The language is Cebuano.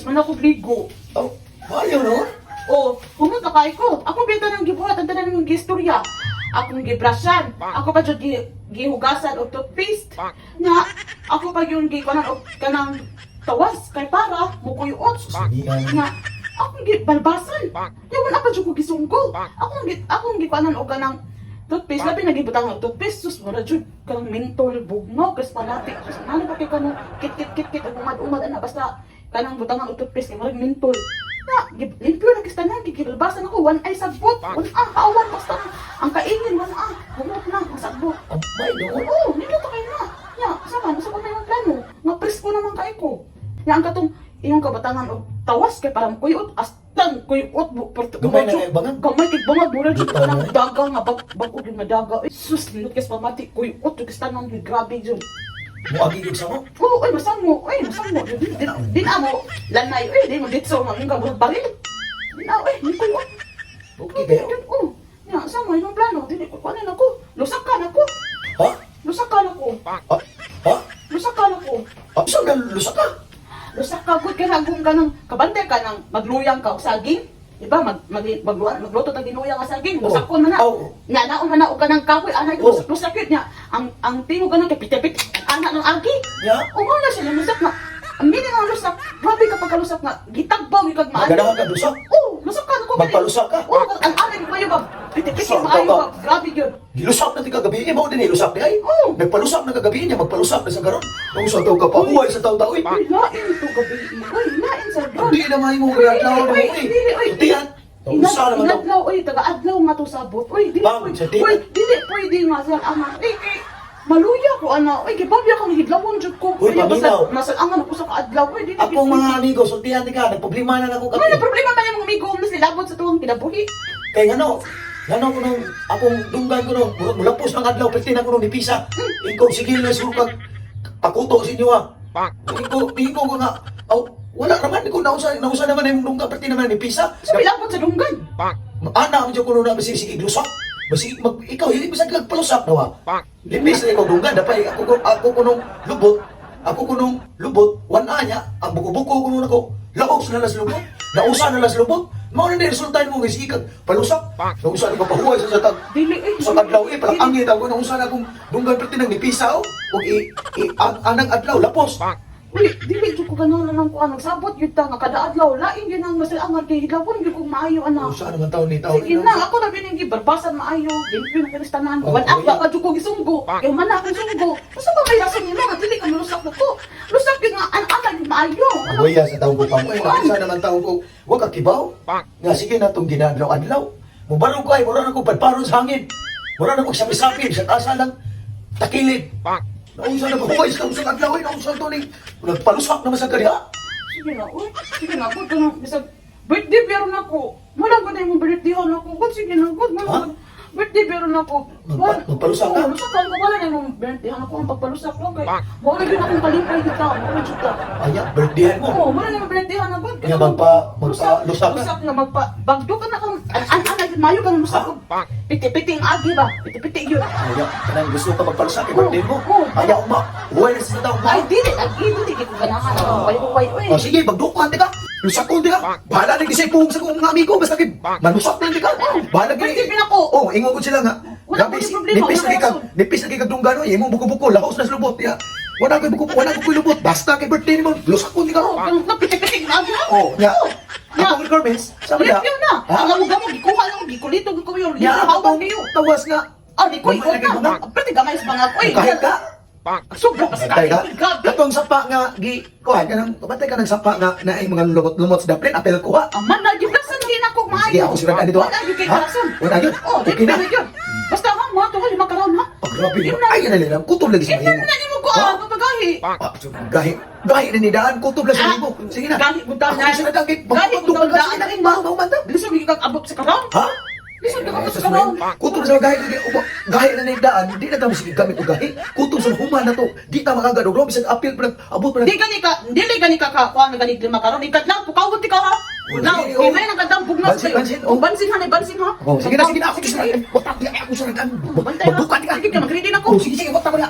Man ako ligo. Oh, maayo no? Oh, humot na kay ko. Akong bita ng gibuhat ang tanan ng gistorya. Akong gibrasyan. Ako pa jud gihugasan og toothpaste. Nga ako pa yung gikuanan og kanang tawas kay para mukuyot. Sabihan. Nga akong gibalbasan. Kaya wala pa jud ko gisungko. Akong gikuanan og kanang toothpaste, labi na gibutang og toothpaste, sus, mura jud kanang mentol bugnaw kas palati. Sus, ano pa kay kanang kit kit kit kit ug umad-umad ana, basta kanang butangan og toothpaste kay murag mentol. Na, limpyo na kis tanan, gibalbasan ako, one eye sagbot, one ah, hawan, basta ang kaingin, one ah, humot na, ang sagbot. Ang may doon. Oo, nindot kayo na. Nya, sa man, sa may mga plano. Nga presko naman kay ko. Nya ang katong iyong kabatangan og tawas kay parang kuyot astang kuyot bu porto. Gamay na kay bangag? Gamay kay bangag mura jud Bitaw kanang na, eh. daga nga bag-o gyud nga daga. Ay, sus, nindot kay sa pamati kuyot jud kis tanan gyud, grabe jud. Muagi gyud sa mo. Oo, oy, masamo, oy, masamo. Din amo lanay, oy, di mo ditso nga nga baril. Din amo, oy, ni kuyot. Okay kayo. Oo. Nya, sa mo imong plano, dili ko kuanin ako. Lusakan ako. Ha? Lusakan ako. Ha? Ha? Lusakan ako. Ah, saan ka lusak ka? Lusak ka gud kay nagong kanang kabantay ka nang magluyang ka og saging. Diba magluto ta ginuyang nga saging, lusak ko na na. Oh. Nya naon man na og kanang kahoy ana Oh. lusak lusak yun nya. Ang tingog kanang kay piti-piti ana ng agi. Ya? O mo na siya lusak na. Ang meaning nga lusak, grabe kapag kalusak nga gitagbaw gyud kag maayo. Maganahan ka lusak? Oh, lusak ka ko. Magpalusak ka? Oh, ang ana gyud kayo ba? Piti-piti Lusak ka maayo ba? ba? Grabe gyud. Gilusak na ti kagabi, eh, mao din eh, lusak di ay. Oo. Nagpalusak na kagabi niya, magpalusak na sa karon. Nung sa tao ka pa, huway sa tao tao eh. Uy, lain to gabi. Uy, lain sa drone. Hindi na mahimo nga adlaw na mo Uy, eh. dili, uy. Tiyan. Usa naman to. Inadlaw, oy, taga-adlaw nga to sabot. Uy, dili Bang, pwede. sa tiyan. Uy, dili pwede nga sa ama. Uy, kay maluya ko ana. Uy, gibabya kang hidlawon jud ko. Uy, paminaw. Masalangan ako sa kaadlaw. Uy, dili. Akong mga amigo, sultihan ti ka, nagproblema na ako Ano kape. problema man yung amigo mo nilabot sa tuwang kinabuhi? Kay ngano, ngano ko nung akong dunggan ko nung murag mulapos ng adlaw perti na ko nung nipisa. Ikaw sige na sulkag pakuto sa inyo ah. Ikaw ko nga aw wala raman ko nausa nausa naman yung dunggan perti naman nipisa. So, milabot sa dunggan. Ana mo jud kuno na basig sige lusak. Basig mag ikaw hili bisag kag palusak nawa. Lipis na ikaw dunggan dapay ako kunong lubot. Ako kunong lubot wan anya ang buko-buko kuno nako. Laos na las lubot. Nausa na las lubot. Mao na ni resulta mo guys ikag palusak. Nausa na ka pahuway sa tag. Dili eh. Sa kadlaw eh palang angit ako nausa na akong dunggan perti nang nipisa oh. Ug i, i ang anang adlaw lapos. Uy, dili jud ko ganahan ng kuan nagsabot gyud ta nga kada adlaw lain gyud ang masalangan kay hidlawon gyud kong maayo ana. Nausa naman taon ni taon. Sige na, ako na bining gibarbasan maayo. Limpyo na kinis tanan. Oh, Wan kuya. ako pa jud ko gisunggo. Kay man na akong sunggo. Usa ba may rason nimo nga dili ka malusak nako? Lusak gyud nga an-ana gyud maayo. Ano? Waya sa taong ko pa mo. Eh, sa naman taong ko, wa ka kibaw. Nga sige na tong ginadlaw-adlaw. Mubarog ko ay, mura na ko padparon sa hangin. Mura na ko sabi-sabi, sa asa lang, takilid. Nausa na ko, huway sa taong sa adlaw, ay, nausa to ni. Nagpalusak naman sa kanya. Sige na, uy. Sige na, good ka na. Bisag birthday pero nako. Wala ko na imong birthday nako. Good, sige na, good. Ha? Wala. Birthday pero nako. Magpalusak ka? Oo, lusak ka. Wala na imong birthday nako ang pagpalusak lang kay. Wala gyud akong kalipay kita. Wala jud ta. Aya, birthdayhan mo. Oo, wala na imong birthday nako. Nga, magpalusak ka? Lusak nga magpa bagdo ka na kang an mayo ka na lusak. Piti-piti ang agi ba? Piti-piti yun. Aya, kanang gusto ka magpalusak, eh, birthday mo. Oo. Aya, uma, huway na sa taong mo. Ay, dili agi dili kay ko ganahan. Way way oy. Oh, sige, bagdukan di ka. Lusak ko di ka. Bahala na di sa puhong sa kong mga amigo. Basta kay malusak na di ka. Bahala Birthday gini. pin ako. Oh, ingon ko sila nga. Wala Grabe, ko problema, nipis wala lagi kag, rason. nipis lagi kag dunggano, imong buko-buko, lahos na sa lubot. Ya. Wala koy buko, wala koy lubot. Basta kay birthday nimo, lusak ko di ka. Oh, kanang piti-piti ang agi. Oh, nya. Nya. Akong requirements, sama da. Review na. Ha? Ang gamog gikuha lang gikulito ko yun. Nya, Hawak atong kayo. tawas nga. Ah, di ko Gamay ikaw lagi na. bunga. Pwede gamay sa mga oy. Kahit ka. Sobra pa sa Bantay ka. Grabe. Katong sapa nga gi kuan kanang bantay ka ng sapa nga na ay mga lumot-lumot sa daplin apel kuha. Aman na gyud rason di na ko maayo. Sige, ako sila dito, ha? Wala gyud kay Ha? rason. Wala gyud? Oh, Okay na. na gyud. Basta ha, mga tuwa lima karon ha. Oh, grabe. Yun na. Ay, yan na lang. Kutob lagi sa Ito mahimo. na nimo ko ah, papagahi. Ah, so, gahi. Gahi na ni daan. Kutob lang sa mahimo. Sige na. Gahi mo Ako daan. sila daan. Kay Gahi pagkutob mo ka. daan. Sige na. Mahaw, mahaw, man. Lisod gyud kag abot sa karon. Ha? Lisod gyud abot Eh, sa karon. Kutob sa gahi. Gahi na ni daan. Di na tamo sige gamit og gahi. Kutob sa human na to. Di ta makagad og bisag apil pa nag abot pa nag. Di gani ka, dili gani ka ka kuha nga gani lima karon. Ikadlaw pukawon ti ka ha. Oh, Now, sige, oh. kay may nagkadang bugnas Bansin, bansin, oh. Bansin ha, bansin ha. Oh, sige na, sige na. Ako sa daan. Watang di ako sa daan. Bantay ha. Magdukan ka. Sige ka, mag-ready na ko. Oh, sige, sige. Watang mo na.